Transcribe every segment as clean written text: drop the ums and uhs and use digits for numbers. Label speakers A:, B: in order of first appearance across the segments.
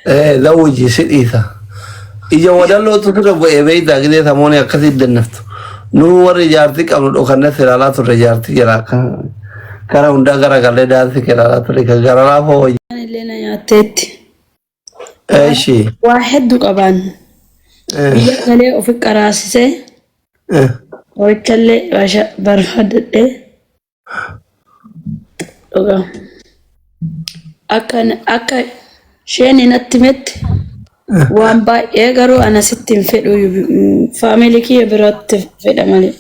A: Ee zawuji si dhiisa. Ija wadallootu sirra bu'ee beektaa gidee samoonii akkasii dannaftu. Nuu warri jaartii qabnu dhokannes ilaalaa turre jaartii jala akka gara hundaa gara galee daansii kee ilaalaa turre kan gara laafoo wayya.
B: Illee na nyaatteetti.
A: Eeshi.
B: Waa hedduu qabaan. Biyya galee ofi qaraasisee qorichallee barbaadadhee dhugaa. Akka akka isheen natti himetti waan baay'ee garuu ana sitti hin fedhu faamilii kiyya biratti fedha malee.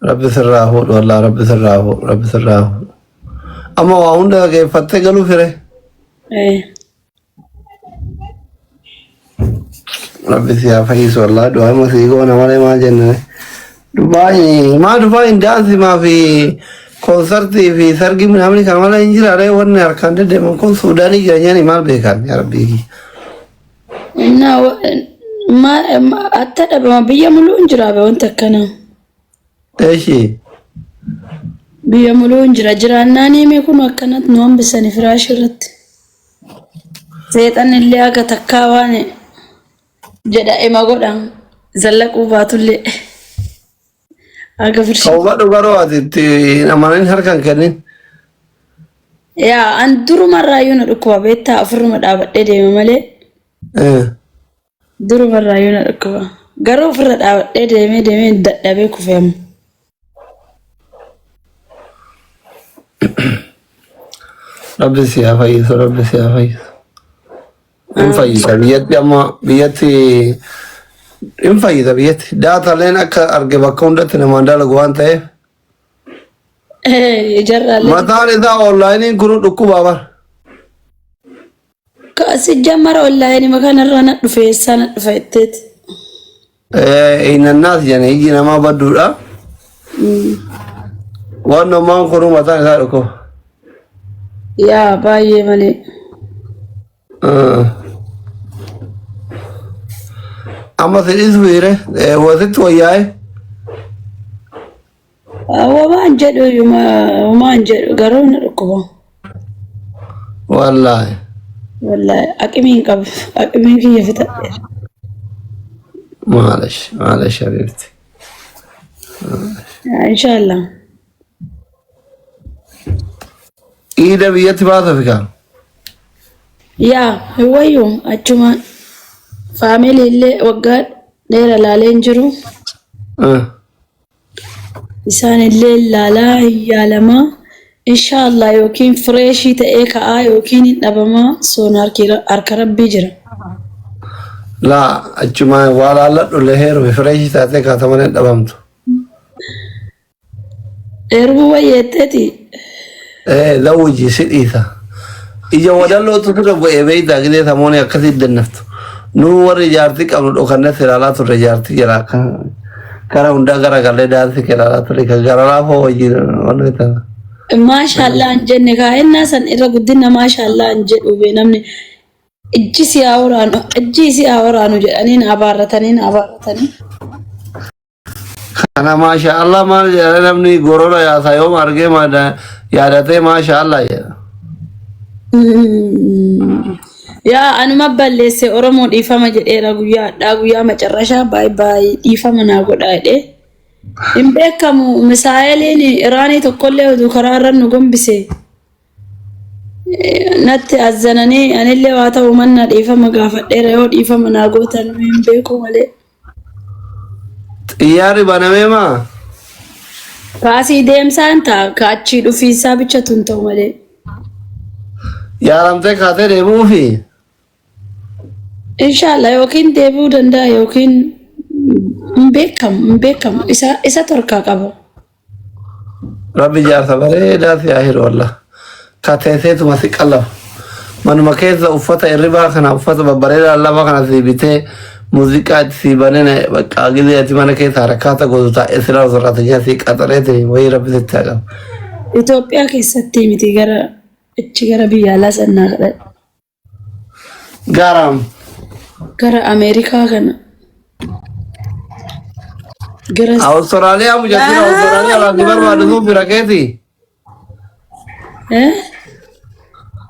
A: Rabbi sirraa fuudhu wallah rabbi sirraa fuudhu rabbi sirraa fuudhu. Amma waa hunda dhageeffattee galuu fire. Rabbi si haa fayyisu wallah du'aama sii goona malee maal jennane. Dubaay maa Dubaay daansi maa fi koonsartii fi sargii minamni kana malee hin jiraare wanni harkaan deddeeman kun Suudaanii jireenyaan maal beekan yaa rabbii.
B: Innaa ma atta dhabama biyya muluu hin jira be wanti akkanaa.
A: Eshi.
B: Biyya muluu hin jira jiraannaan hime kun akkanatti nu hambisani firaashii irratti. Seexanni illee haga takkaa waan jedha ima godha zallaquu baatullee haga firshii.
A: Hubadhu garuu ati itti hin amanin harka hin kennin.
B: Yaa an durumarraayyuu na dhukkuba beektaa ofirruma dhaabadhee deema malee durumarraayyuu na dhukkuba. Garuu ofirra dhaabadhee deemee deemee dadhabee kufe amma.
A: Rabbi si haa fayyisu rabbi si haa fayyisu. Hin fayyisa biyyatti amma biyyatti hin fayyisa biyyatti. Daataleen akka arge bakka hundatti namaan dalagu waan ta'eef.
B: Ijarraallee
A: Mataan isaa onlaayiniin kun dhukkubaa bara.
B: Si jammara onlaayinii kanarraa na dhufe eessaa na dhufa jetteeti.
A: Inannaas jedhanii ijji namaa badduudha. Waan namaan kun mataan isaa dhukkuba.
B: Yaa baay'ee malee.
A: Amma si dhiisu hiire wasitti wayyaa'e.
B: Wamaan jedhu wamaan jedhu garuu na dhukkuba.
A: Wallaahi.
B: Wallaahi aqimii hin qabu. Aqimii kiyya fixadheera.
A: Maalish maalish habiibti.
B: Inshaallah.
A: Iida biyyatti baasa fikaa.
B: Yaa hin wayyu achuma faamilii illee waggaa dheera laalee hin jiru. Isaan illee laalaa hin yaalamaa. Inshaallah yookiin fireeshii ta'ee ka'aa yookiin hin dhabamaa soon harka rabbii jira.
A: Laa achuma waa laalladhu illee heerumi fireeshii taatee kaata malee hin dhabamtu.
B: Heerumuu wayyeetteeti.
A: Ee zawuji si dhiisa. Ija wadallootu sirra bu'ee beektaa gidee samoonii akkasii dannaftu. Nuu warri jaartii qabnu dhokannes ilaalaa turre jaartii jala akka gara hundaa gara galee daansii kee ilaalaa turre kan gara laafoo wajjin wanni ta'an.
B: Maashaallah hin jenne kaa'ennaa san irra guddina maashaallah hin jedhu bee namni ijji si haa waraanu ijji si haa waraanu jedhanii na abaarratanii na abaarratanii.
A: Kana maasha Allah maal jedha namni gorora yaasa yoom argee yaadatee maasha Allah jedha.
B: Yaa anuma balleesse Oromoo dhiifama jedheera guyyaa hadhaa guyyaa macarrashaa baay baay dhiifama naa godhaa jedhee. Hin beekamu misaa'eliin Iraanii tokkollee oduu karaa irra nu gombise. Natti azzananii anillee waa ta'u manna dhiifama gaafadheera yoo dhiifama naa gootan hin beeku malee.
A: Xiyyaarri banamee maa?
B: Kaasii deemsaan ta'a ka achii dhufiinsaa bichatu hin ta'u malee.
A: Yaalamtee kaatee deebi'uufi?
B: Inshallah yookiin deebi'uu danda'a yookiin hin beekamu hin beekamu isa isa torkaa qaba.
A: Rabbi jaarsa bareedaa si haa hiru wallah. Ka teesseetuma si qallafu. Manuma keessa uffata irribaa kana uffata babbareedaa lama kana si bitee muuziqaa itti si banee bakka gizee ati mana keessa harakaata gootu taa'ee si laalu saraatinyaa si qaxareetiin wayii rabbi sitti haa qabu.
B: Itoophiyaa keessatti miti gara achi gara biyya alaa sannaa kadhadha.
A: Gaaraam.
B: Gara Ameerikaa kana. Gara
A: Awustiraaliyaa mucattiin Awustiraaliyaa irraa si barbaadu sun fira keeti.
B: Eh?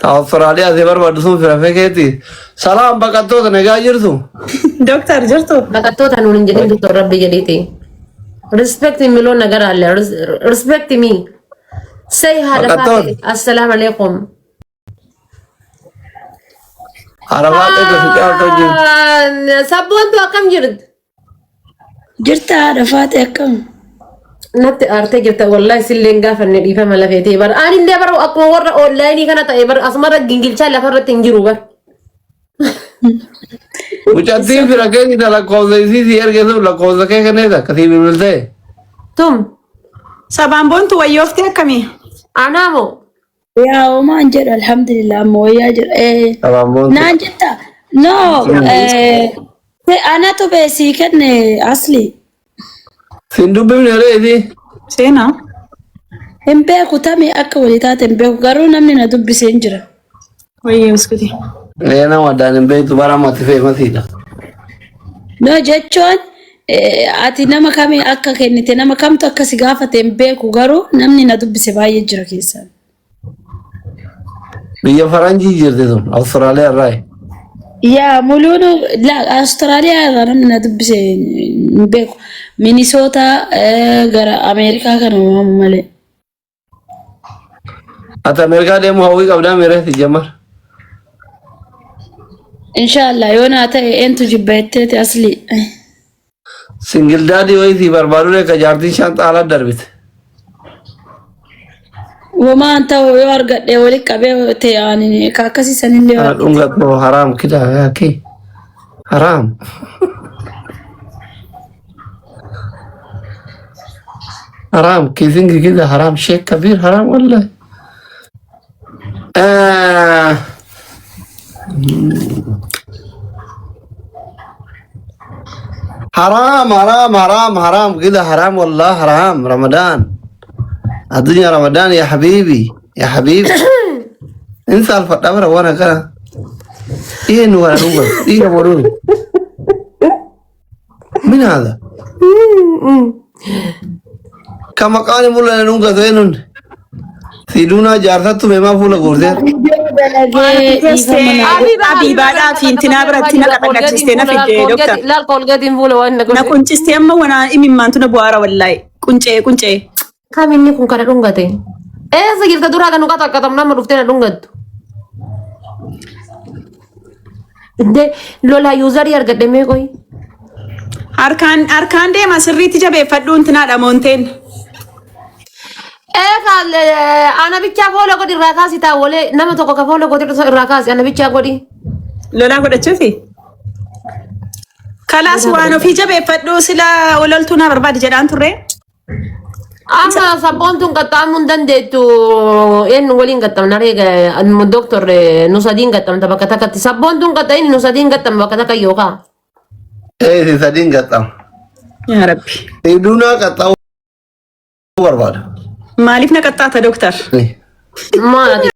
A: Ta Awustiraaliyaa si barbaaddu sun fira fekeeti. Salaam baqattoota nagaa jirtu.
C: Dooktar jirtu?
D: Baqattoota nuun hin jedhin doktor Rabbi jedhiiti. Respect የሚለው ነገር አለ። Respect me. Say haadha
A: Baqattoota.
D: faate assalaamu alaikum.
A: Arabaa ta'e si caaltoo jirtu.
D: Sabboontu akkam jirti?
B: Jirta haadha faate akkam?
D: Natti aartee jirta wallahi silleen gaafanne dhiifama lafeetee bara. Ani illee bara akkuma warra onlaayinii kana ta'e bara asumarra gingilchaa lafarratti hin jiru bara.
A: Mucattiin fira keeti ta lakkoofsa isii si erge sun lakkoofsa kee kenneeta akkasii bilbiltee.
D: Tum
C: Sabaan boontu wayyooftee akkamii?
D: anaamoo
B: Yaa homaan jedhu alhamdulillah amma wayyaa jira.
A: Sabaan boontu.
B: Naan jetta no anatu beesii kenne asli.
A: Sin dubbifne ree isii.
C: Seenaa.
B: Hin beeku tamii akka walii taate hin beeku garuu namni na dubbisee hin jira.
C: Wayyee uskuti.
A: Ee nama addaan hin beektu bara mati feemasiidha.
B: No jechuun ati nama kamii akka kennite nama kamtu akka si gaafate hin beeku garuu namni na dubbise baay'ee jira keessaan.
A: Biyya faranjii jirti sun Awustiraaliyaa irraa.
B: Yaa muluun la Awustiraaliyaa irraa namni na dubbise hin beeku. Minisoota gara Ameerikaa kana uumamu malee.
A: Ati Ameerikaa deemuu hawwii qabdaa miireeti jammar.
B: Inshaallah yoo naa ta'e eentu jibba jetteeti asli.
A: Single daddy wayii sii barbaadu ka jaartiin shanxaa ala darbite.
B: Womaan ta'u yoo argadhe wali qabee ta'e ani ka akkasii sanillee yoo
A: Kana
B: argate.
A: dhungatoo haraam kidaa yaakii haraam. Haraam kissing kida haraam sheek kabiir haraam wallahi. Haraam haraam haraam haraam kida haraam wallah haraam Ramadan. الدنيا رمضان يا حبيبي يا حبيبي انسى الفطامرة وانا كده ايه انه وانا نوبة ايه يا مرور من هذا كما قال مولا نونغا زينون سيدونا جارساتو مما فولا غورزير
B: Dalagee dhiifama naa godhe.
C: Abiibaadhaa fi intinaa biratti na qaqaqachiistee na fidde doktar.
D: Laal koolgeetiin fuula waan na
C: Na
D: godhe.
C: quncistee amma wanaa imimmaantu na bu'aara wallaahi. Quncee quncee.
D: Kam inni kun kana dhungate? Eessa jirta duraa kan nuqata akkatam nama dhuftee na dhungattu? De lolaa userii argadhe mee qoyi.
C: Harkaan harkaan deema sirriitti jabeeffadhu intinaadha moonteen.
D: Ee ana bichaa follow godhi irraa kaasi taawwalee nama tokko ka follow godhi irraa kaasi ana bichaa godhi.
C: Lolaa godhachuufi. Kalaas waan ofii jabeeffadhu sila ololtuu na barbaadi jedhaan turre.
D: Amma sabboontuun qaxxaamuu hin dandeettu eenyu waliin qaxxamna reega doktor nu sadiin qaxxamta bakka takkatti sabboontuun qaxxayin nu sadiin qaxxamna bakka takka yookaan.
A: Ee si sadiin qaxxamu.
C: Yaa Rabbi.
A: Siidunaa qaxxamu barbaada.
C: Maaliif na qaxxaata doktar?
D: Maal ati